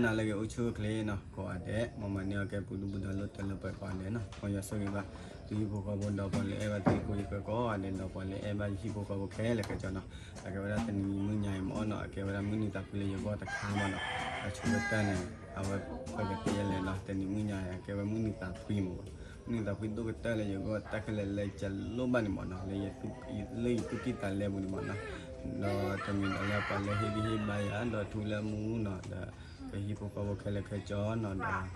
နၤလၢအဂ့ၤ အိၣ်ဆူၣ်အိၣ်ချ့နီၤ ကိးဂၤဒဲး, မ်မၤန့ၢ်အီၣ်ကဲပူၤဒူပူၤဒီး လၢတၢ်လၢပှဲၤကိးဂၤဒဲးနီၤ, မ်ယွၤဆိၣ်ဂ့ၤဘၣ် သုဟံၣ်ဖိဃီဖိဒီး ပှၤလၢအဲၣ်ဘၣ်သုကိးဂၤဒဲး, ပှၤလၢအဲၣ်ဘၣ်ယဟံၣ်ဖိဃီဖိခဲလၢာ်ခဲဆ့နီၤ, အကဲဝဲဒၣ်တနံၤမုၢ်ညါအံၤမ့ၢ်နီၤ, အကဲဝဲဒၣ်မုၢ်နံၤသးဖှံလၢယဂီၢ်တခါမ့ၢ်နီၤ, အဆိကတၢၢ်န့ၣ် အဝဲပကတဲလဲၣ်နီၤ, တနံၤမုၢ်ညါအံၤ အကဲဝဲမုၢ်နံၤသးဖှံမ့ၢ်, မုၢ်နံၤသးဖှံဒိၣ်ကတၢၢ်လၢယဂီၢ် တၢ်ခဲလၢာ်လၢယလိၣ်ဘၣ်န့ၣ်မ့ၢ်နီၤ, လၢယသူၣ်ကံၢ်သးလဲပူၤန့ၣ်မ့ၢ်နီၤ, ဒီးတမ့ၢ်ဒီးလၢပှၤလၢဟ့ၣ်ဂံၢ်ဟ့ၣ်ဘါယၤ ဒီးထူလၢမူနီၤ, ဒီးပဟံၣ်ဖိဃီဖိခဲလၢာ်ခဲဆ့နီၤ, ဒီး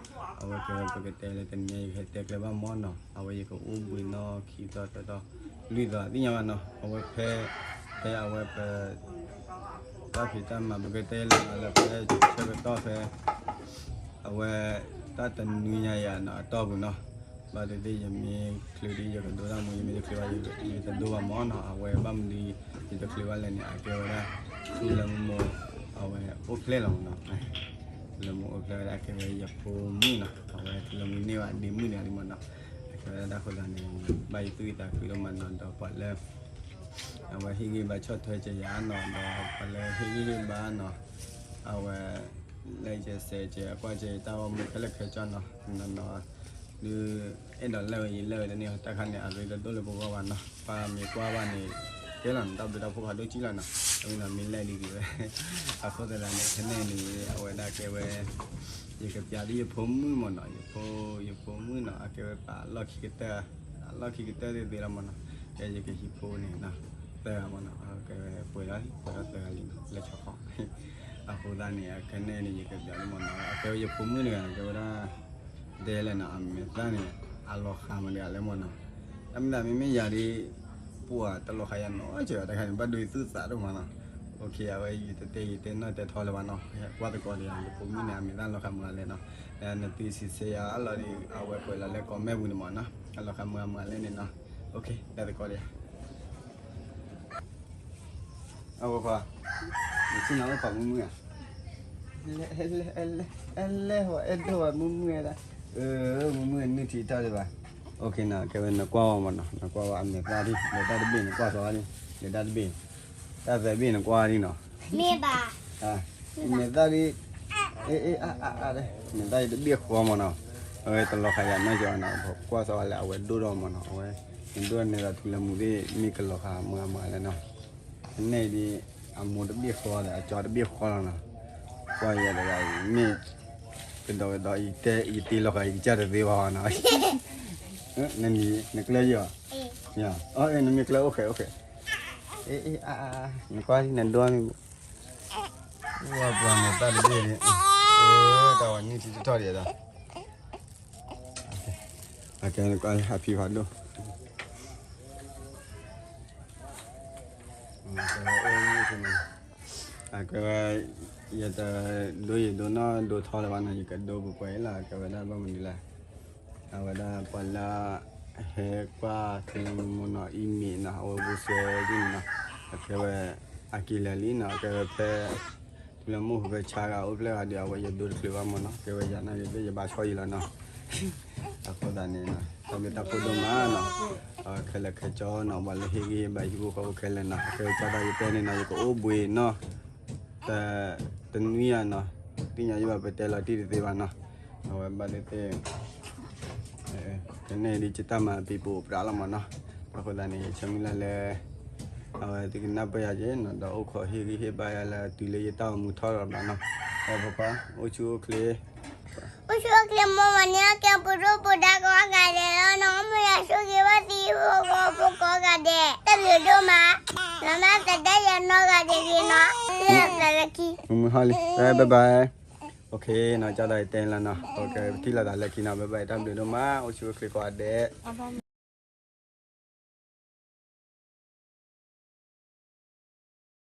အဝဲကဲဝဲပကတဲလၢတနံၤညါ ယကဟဲတဲကျဲဘၣ်မ့ၢ်နီၤ, အဝဲယကအိၣ်ဘှံးနီၤ ခံသီသၢသီ လွံၢ်သီ သ့ၣ်ညါဘၣ်နီၤ, အဝဲဖဲ ဖဲအဝဲပ တၢ်ဖံးတၢ်မၤ ပကတဲလၢနီၤ လၢဖဲဆၢကတီၢ်ဖဲ အဝဲ တၢ်တနွံညါယၤနီၤ အတီၢ်ပူၤနီၤ, ဘၣ်သ့ၣ်သ့ၣ် ယမ့ၢ်ချုးဒ် ယကဒိတၢ်မူ, ယမ့ၢ်တချုးဘၣ် ယတဒိဘၣ်မ့ၢ်နီၤ, အဝဲဘၣ်မနုၤ ယတချုးဘၣ်လဲၣ်န့ၣ် အကဲဝဲဒၣ် ထူလၢမူ အဝဲအိၣ်ဖျဲၣ်လီၤမ့ၢ်နီၤ, ထူလၢမူအိၣ်ဖျဲၣ်ဝဲဒၣ် အကဲဝဲယဖိမုၣ်နီၤ, အဝဲထူလၢမူန့ၢ်ဘၣ်ဒ့မုၣ်န့ၣ်လံမ့ၢ်နီၤ, အကဲဝဲဒၣ်တၢ်ဃိသးန့ၣ် ဘၣ်ယသူၣ်ယသးခုဒိၣ်မးနီၤ, ဒီးပှၤလၢ အဝဲဟ့ၣ်ဂံၢ်ဘါဆီၣ်ထွဲက့ၤယၤနီၤ, ဒီးပှၤလၢဟ့ၣ်ဂံၢ်ဟ့ၣ်ဘါနီၤ, အဝဲ လဲၤက့ၤဆဲးက့ၤ အကွၢ်က့ၤတၢ်ဂီၤမူခဲလၢာ်ခဲဆ့နီၤ, နီၤနီၤ ဒုး အဲၣ်ဒိးလဲၣ်ဝဲယလဲၣ်ဝဲတန့ၢ် တၢ်ခါန့ၣ် အရ့တဒိၣ်လၢပဂီၢ်ဘၣ်နီၤ, ပှၤမ့ၢ်ကွၢ်ဘၣ်န့ၣ် ကဲလီၤန့ၣ် တၢ်ဘျုးတၢ်ဖှိၣ်ဖးဒိၣ်ကံလီၤနီၤ, အဝဲနီၤ မ့ၢ်လဲၣ်ဒ်ဂ့ၤဝဲ, အဃိသတးန့ၣ် ခဲန့ၣ်န့ၣ် အဝဲဒၣ်ကဲဝဲ ယကပျးဒ်ယဖိမုၣ်မ့ၢ်နီၤ, ယဖိ ယဖိမုၣ်နီၤ အကဲဝဲပှၤအလီၢ်ခံကတၢၢ်, အလီၢ်ခံကတၢၢ်သ့သ့လီၤမ့ၢ်နီၤ, ကဲယကဟံၣ်ဖိန့ၣ်နီၤ, သၢဂၤမ့ၢ်နီၤ, ကဲဝဲပှဲၤလီၤလံ ပှဲၤထီၣ်သၢဂၤလံနီၤ လၢဆီခီ, အဃိသတးန့ၣ် အခဲန့ၣ်န့ၣ် ယကပျးဒ်မ့ၢ်နီၤ, အကဲဝဲယဖိမုၣ်တဂၤန့ၣ် ကဲဝဲဒၣ် တဲလဲၣ်နီၤ အမဲာ်သၣ်န့ၣ် အလီၤဃးမတၤလဲၣ်မ့ၢ်နီၤ, တၢ်မ့ၢ်သးမ့မ့ၢ်ယၤဒ် ပှၤတလီၤဃးယၤနီတစဲးဘၣ် တၢ်ခါန့ၣ် ဘၣ်ဒိယသူၣ်သးဒိၣ်မးနီၤ, အဝဲယတတဲယတဲနီၢ်တဲထီလၢၤဘၣ်နီၤ, ကွၢ်သကိးဒီးယၤ ယဖိမုၣ်န့ၣ် အမဲာ်သၣ်လီၤဃးမတၤလဲၣ်နီၤ, နသုဆံးဆဲးယၤအလီၢ်ဒီး အဝဲကွဲးလီၤလၢ comment ပူၤန့ၣ်မ့ၢ်နီၤ, အလီၤဃးမတၤလဲၣ်န့ၣ်နီၤ, တၢ်သကိးဒီးယၤ အဝဲခွါ, နဆ့ၣ်နီၤအိၣ်ခိးမုၢ်မုၢ်ဧါ, အဲလဲၣ် အဲဒိၣ်ဝဲမုၢ်မုၢ်ဒၣ်, မုၢ်မုၢ်နုၢ်ထံတၢ်ဒံးဘၣ်, နကဲဝဲနကွၢ်ဝဲမ့ၢ်နီၤ, နကွၢ်ဝဲအမဲာ်သၣ်ဒ် လဲၤတၢ်တဘ့ၣ်နကွၢ်စီၤဒ်, လဲၤတၢ်တဘ့ၣ်, တၢ်သၢဘ့ၣ်နကွၢ်ဒ်နီၤ, မ့ၢ်ဘၣ်, မဲာ်သၣ်ဒ်, အ့အ့အါအါအါ, မဲာ်သၣ်ဒ်တဘ့ၣ်ဃီမ့ၢ်နီၤ, အဝဲတလီၤဃာ်ယၤနီတစဲးဘၣ်နီၤ, ပကွၢ်စီၤဝဲလၢအဝဲဒိၣ်ထီၣ်မ့ၢ်နီၤ, အဝဲ နဒိၣ်န့ၢ်ဒီးထူလၢမူသ့ၣ် မ့ၢ်ကလီၤဃာ်မတၤမတၤလဲၣ်နီၤ, အနဲၣ်ဒ် အမိၢ်တဘ့ၣ်ဃီဒီး အကၠီတဘ့ၣ်ဃီလီၤနီၤ, ကွၢ်ယၤတဂၤအံၤ မ့ၢ် ကဒီးကဒီး ယတဲ ယတ့လီၤဃာ် ယကစၢ်တသ့ဘၣ်နီၤ, နမံၤ နကျၢၢ်ယီၤ, အ နမံၤကျၢၢ်အိၣ်ဃဲးအိၣ်ဃဲး, အ့အ့အါအါ, နကွၢ်နဒိၣ်န့ၣ်, ဝဲပှၤမဲာ်သၣ်တဘ့ၣ်န့ၣ်, တၢ်ဝဲနုၢ်ထံတထီၣ်ဒံးဒီး အကဲနကွၢ်အဖံဖးဒိၣ်, အကဲဝဲ ယတဒိယဒိနီၢ်ဒိထီလၢၤဘၣ်နီၤ, ယကဒိပှဲၤပှဲၤလီၤ, ကဲဝဲဒၣ်ဘၣ်မနုၤလဲၣ်, အဝဲဒၣ်ပှၤလၢ ဟဲကွၢ်ထူလၢမူနီၤ အံၤမ့ၢ်နီၤ အဝဲဘူးစဲဒ်န့ၣ်နီၤ, အကဲဝဲ အက့ၤလၢာ်လံနီၤ, အကဲဝဲဖဲ ထူလၢမူဖဲဆါဂၤအိၣ်ဖျဲၣ်ဂၤဒီး အဝဲယဒိတချုးဘၣ်မ့ၢ်နီၤ, ကဲဝဲယၤနီၤ ယဘၣ်ယဘၣ်ဆီယံၤလီၤနီၤ, အဃိသတးန့ၣ် တၢ်ဘျုးတၢ်ဖှိၣ်ဒိၣ်မးနီၤ, ခဲလၢာ်ခဲဆ့နီၤ ပှၤလၢဟ့ၣ်ဂံၢ်ဟ့ၣ်ဘါဟံၣ်ဖိဃီဖိခဲလၢာ်နီၤ, ကဲဝဲကၠီတၢ်ယတဲန့ၣ်နီၤ ယကအိၣ်ဘှံးနီၤ တနွံယၤနီၤ, သ့ၣ်ညါယဘၣ်ပတဲလီၤတံၢ်တသ့ဘၣ်နီၤ, အဝဲဘၣ်သ့ၣ်သ့ၣ် ကဲန့ၣ်ဒ်ယတၢ်မၤပံၤပူၤပြးလီၤမးနီၤ, အဃိသတးန့ၣ် ယဆၢမုၢ်လၢ်လၢ အဝဲသုကနၢ်ပၢၢ်ယၤက့ၤနီၤ, ဒီးအိၣ်ခိးဟ့ၣ်ဂံၢ်ဟ့ၣ်ဘါယၤလၢတုၤလၢယတၢ်အိၣ်မူထီၣ်လီၤဘျီနီၤ, အဲၣ်ဖိခွါ အိၣ်ဆူၣ်အိၣ်ချ့ အိၣ်ဆူၣ်အိၣ်ချ့ မိၢ်မၤန့ၢ်အီၣ်ကဲပူၤဒိၣ်ပူၤဒါကိးဂၤဒဲးလီၤနီၤ, မ့ၢ်ယွၤဆိၣ်ဂ့ၤဘၣ်သုဟံၣ်ဖိဃီဖိကိးဂၤဒဲး, တၢ်ဘျုးဒိၣ်မး, လီၤမၢ်သဒါယၤနီတဂၤဒဲးဂ့ၤနီၤ, လၢသးလၢခံ, မုၢ်မုၢ်ဟီလံ, bye bye, နီၤ, ကၠီဒီးယတဲလီၤနီၤ, ပထံၣ်လိာ်သးလၢခံနီၤ, bye bye, တၢ်ဘျုးဒိၣ်မး, အိၣ်ဆူၣ်အိၣ်ချ့ကိးဂၤဒဲး.